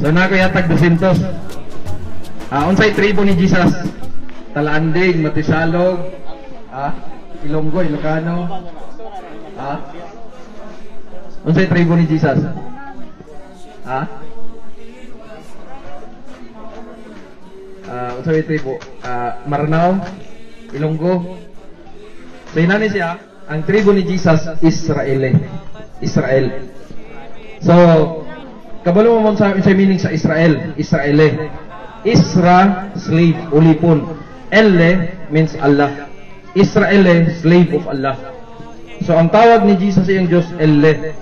So na ko yatag 200. Unsay tribo ni Jesus? Talaandig, Matisalog, Ilonggo, Ilocano. Unsay tribo ni Jesus? Unsay tribo? Maranao, Ilonggo. So inani siya, ang tribo ni Jesus Israel. Israel. So kabalo mo sa meaning sa Israel, Israele. Isra, slave, ulipon. Elle means Allah. Israele, slave of Allah. So ang tawag ni Jesus iyang Diyos, Elle.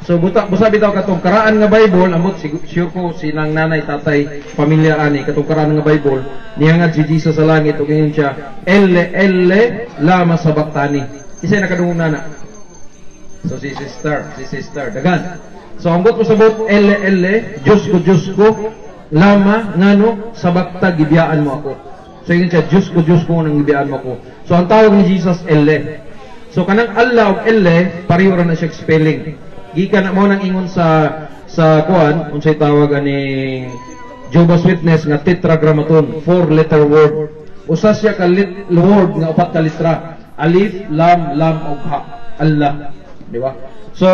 So busa bitaw katong karaan nga Bible, ambot sure ko sinang nanay, tatay, pamilya ani katong karaan nga Bible, nihangad si Jesus sa langit ug ingon siya, Elle, Elle, lama sabaktani. Isa nakadungog nana. So si sister, dagan. So ambot mo sabot, Elle, Elle, Diyos ko, lama ngano sabakta gibiyaan mo ako. So ingon siya, Diyos ko nang gibiyaan mo ako. So ang tawag ni Jesus, Elle. So kanang Allah ug Elle pareho ra na siya spelling. Gikan na mo nang ingon sa kuan unsay tawag aning Jehovah's Witness nga tetragrammaton, 4-letter word. Usa siya ka word nga upat ka litra. Alif, lam, lam ug ha. Allah, di ba? So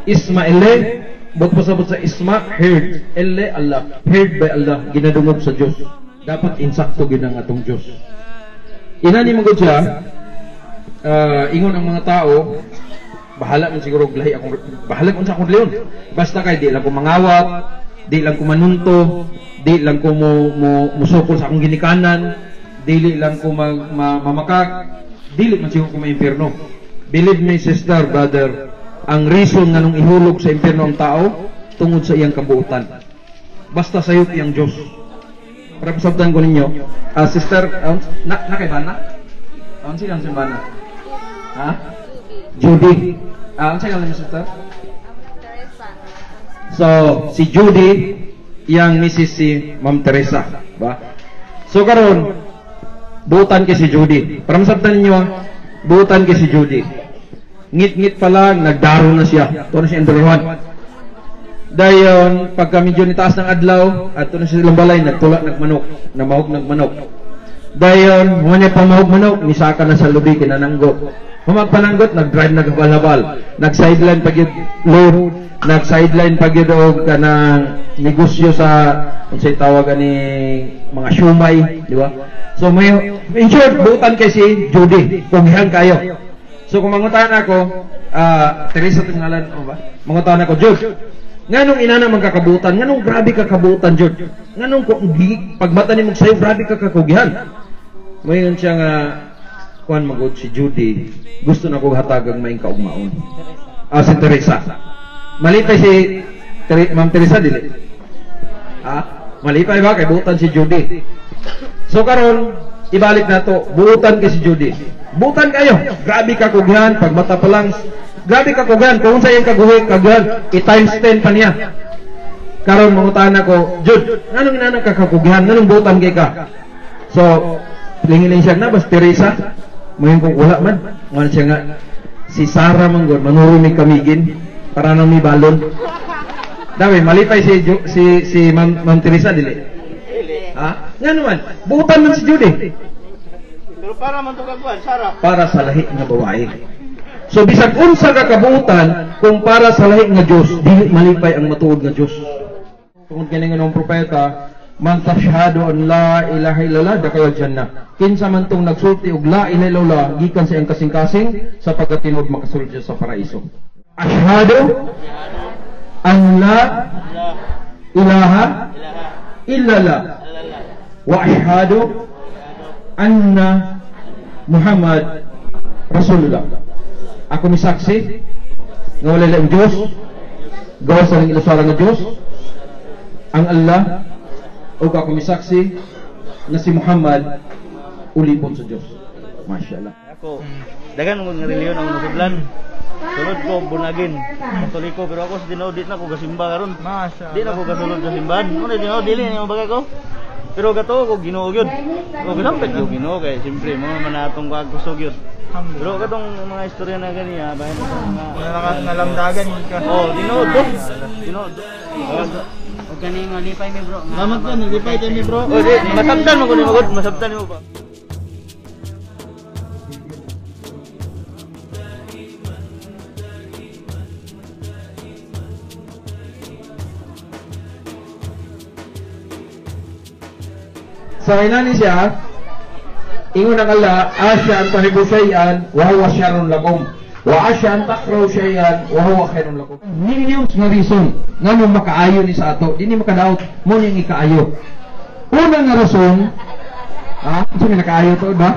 Ismaele, bot pasabot sa Isma, heard. Elle, Allah. Heard by Allah, ginadungog sa Dios. Dapat insakto gid ang atong Dios. Inani mo gud siya, ingon ang mga tao, bahala man siguro og lahi akong bahala unsa akong leon. Basta kay di lang ko mangawat, di lang ko manunto, di lang ko mo musukol sa akong ginikanan, dili lang ko mamakak, dili man siguro ko maimpierno. Believe me, sister, brother, ang reason nga nung ihulog sa impierno ang tao tungod sa iyang kabuutan. Basta sayop iyang Dios. Para pasabtan ko ninyo, sister, na kay bana? Unsa kang simbana? Ha? Judy. Unsa kang sister? Teresa. So, si Judy iyang misis si Ma'am Teresa, ba? So karon buutan kay si Judy. Para masabtan ninyo, buutan kay si Judy. Ngit-ngit pa lang, nagdaro na siya. Ito na siya enduruhan. Dayon, pagka medyo nitaas ng adlaw, at ito na siya silang balay, nagtula nagmanok, namahog nagmanok. Dayon, human niya pamahog manok, nisaka na sa lubi, kinananggot. Humagpananggot, nag-drive naghabal-habal. Nag-sideline pag yun, load, nag-sideline pag yun, og kanang negosyo sa, unsay tawag ani mga siumay, di ba? So, may, in short, buutan kay si Judy, kunghihan kayo. So, kung mangutaan ako, Teresa itong ngalan, o ba? Mangutaan ako, Jude, nganong inana magkakabutan? Nganong grabe ka kabutan, Jude? Nganong pagmata ni mo sa'yo, grabe ka kakugihan? Mayon siya nga, kuan magod si Judy, gusto na kong hatagang maing kaugmaon. Si Teresa. Malipay si Ma'am Teresa, dili? Malipay ba? Kay buutan si Judy. So karon ibalik na to, buutan kay si Judy. Buutan kayo. Grabe ka kugihan, pagmata pa lang, grabe ka kugihan. Kung sa iyang kaguhian, i-times 10 pa niya. Karon mangutaan ako, Jude, nganong inana ka kakugihan? Nganong buutan kay ka? So, lingiling siya na, bas Teresa, ngayon kung wala man, ngayon siya nga, si Sarah manggod, manuro mi kamigin, para nang mi balon. Dami, malipay si Ma'am Teresa, dili? Ha? Nga naman, buutan man si Judy. Pero para man to kagwan, Sarah. Para sa lahi nga babae. So, bisag unsa ka kabuutan, kung para sa lahi nga Diyos, dili malipay ang matuod nga Diyos. Tungod kini nga propeta, man tashhadu an la ilaha illallah dakhala jannah. Kinsa man tong nagsulti og la ilaha illallah gikan sa iyang kasing-kasing sa pagkatinuod makasulod siya sa paraiso. Ashhadu an la ilaha illallah wa ashhadu anna Muhammad Rasulullah. Ako misaksi nga wala laing Dios gawas sa ilusara nga Dios ang Allah, ug ako misaksi na si Muhammad ulipon sa Dios. Masya Allah. Ako dagan mo nga relihiyon ang nasudlan. Sulod ko bunagin, Katoliko, pero ako sa tinuod di na ko gasimba karon. Di na ko gasulod sa simbahan. Mo na tinuod dili ni bagay ko. Pero gato ko Ginoo gyud. O ginampit ko Ginoo kay siyempre mo man atong kagkusog gyud. Pero katong mga istorya na ganiya, bahin na mga nalamdagan ka. Oh, tinuod do. Tinuod. Kani malipay mi, bro. Salamat ko, nalipay kami, bro. O di, masabtan mo ko nimo god, masabtan nimo ba. So inani siya, ingon ang Allah, asya an tuhibu shay'an wa huwa syarrun lakum wa asya an takrahu shay'an wa huwa khairun lakum. Millions nga reason nganong makaayo ni sa ato, dinhi makadaot mo niyang ikaayo. Una nga rason, unsa may nakaayo to ba?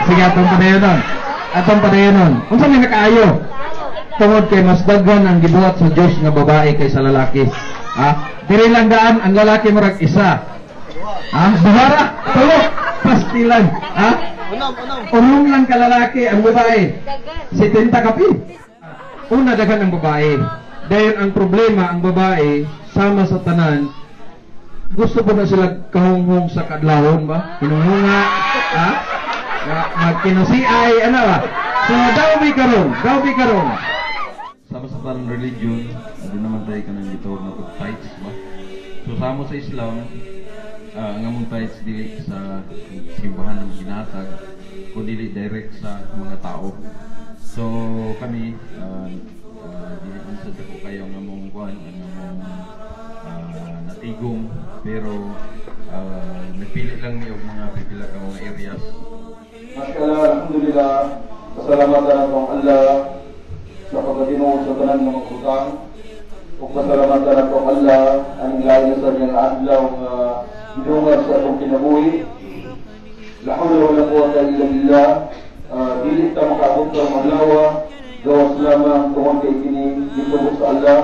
Sige, atong padayonon. Atong padayonon. Unsa may nakaayo? Tungod kay mas daghan ang gibuhat sa Dios nga babae kaysa lalaki. Diri lang daan ang lalaki murag isa. Duha ra, tulo, pastilan. Urong lang ka lalaki ang babae. 70 kapil. Una daghan ang babae. Dayon ang problema ang babae sama sa tanan. Gusto po na sila kahunghong sa kadlawon ba? Hinunghunga, ha? Magkinusiay, ano ba? So daw bi karon, daw bi karon. Sama sa tanan religion, doon naman tayo kanang gitawag na tithes ba? So sama sa Islam, ang among tithes dili sa simbahan ng ginatag, o dili direct sa mga tao. So kami, dili man sa dako kayo ang among kuan, ang among natigom, pero nagpili lang mi og mga pipila ka mga areas. Mashallah, alhamdulillah, pasalamatan nato ang Allah sa pagkatinuod sa tanan ng mga butang. Ug pasalamatan nato ang Allah ang lain sa niyang adlaw nga gidungag sa atong kinabuhi. La hawla wala quwwata illa billah. Dili ta makaabot sa mga adlaw, gawas lamang tungod kay kini gitubo sa Allah.